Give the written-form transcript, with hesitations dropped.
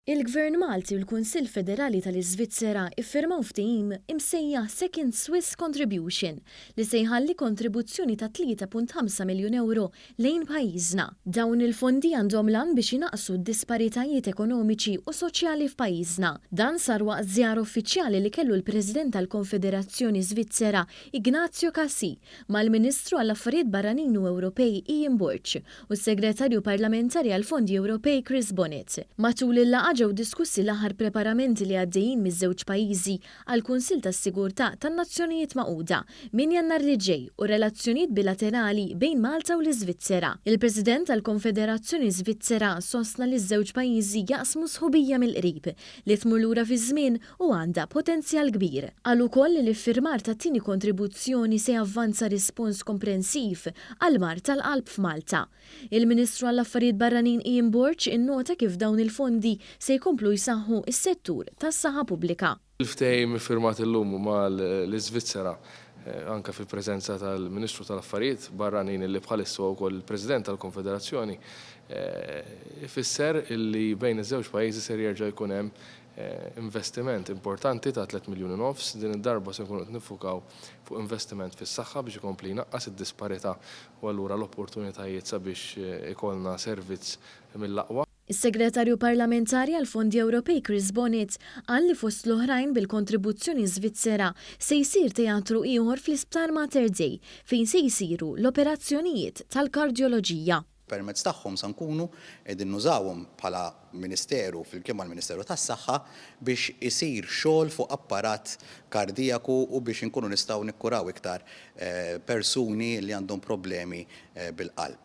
Il-Gvern Malti u l-Kunsill Federali tal-Iżvizzera iffirmaw ftehim imsejjaħ Second Swiss Contribution li se jħalli kontribuzzjoni ta' 3.5 miljun ewro lejn pajjiżna. Dawn il-fondi għandhom l-għan biex inaqqsu d-disparitajiet ekonomiċi u soċjali f'pajjiżna. Dan sar waqt żjara uffiċjali li kellu l-President tal-Konfederazzjoni Svizzera Ignazio Cassis mal-Ministru għall-Affarijiet Barranin u Ewropej Ian Borg u s-Segretarju Parlamentari għall-Fondi Ewropej Chris Bonett. Matul il-laqgħa ġew diskussi l-aħħar preparamenti li għaddejjin miż-żewġ pajjiżi għall-Kunsill tas-Sigurtà tan-Nazzjonijiet Magħquda minn Jannar li ġej u r-relazzjonijiet bilaterali bejn Malta u l-Iżvizzera. Il-President tal-Konfederazzjoni Svizzera sostna li ż-żewġ pajjiżi jaqsmu sħubija mill-qrib li tmur lura fiż-żmien u għandha potenzjal kbir. Qal ukoll li l-iffirmar tat-tieni kontribuzzjoni se javvanza rispons komprensiv għall-mard tal-qalb f'Malta. Il-Ministru għall-Affarijiet Barranin Ian Borg innota kif dawn il-fondi se jkomplu jsaħħu s-settur tas-saħħa pubblika. Il-ftehim iffirmat illum mal-Iżvizzera, anke fil-preżenza tal-Ministru tal-Affarijiet Barranin li bħalissa huwa wkoll il-President tal-Konfederazzjoni, ifisser li bejn iż-żewġ pajjiżi ser jerġa' jkun hemm investiment importanti ta' 3 miljun u nofs. Din id-darba se nkunu qed niffukaw fuq investiment fis-saħħa biex ikompli jnaqqas id-disparità u allura l-opportunitajiet sabiex ikollna servizz mill-aqwa. Is-Segretarju Parlamentari għall-Fondi Ewropej Chris Bonett qal li fost l-oħrajn bil-kontribuzzjoni Svizzera se jsir teatru ieħor fl-Isptar Mater Dei fejn se jsiru l-operazzjonijiet tal-kardjoloġija. Permezz tagħhom sa nkunu qegħdin nużawhom bħala Ministeru flimkien mal-Ministeru tas-Saħħa biex isir xogħol fuq apparat kardijaku u biex inkunu nistgħu nikkuraw iktar persuni li għandhom problemi bil-qalb.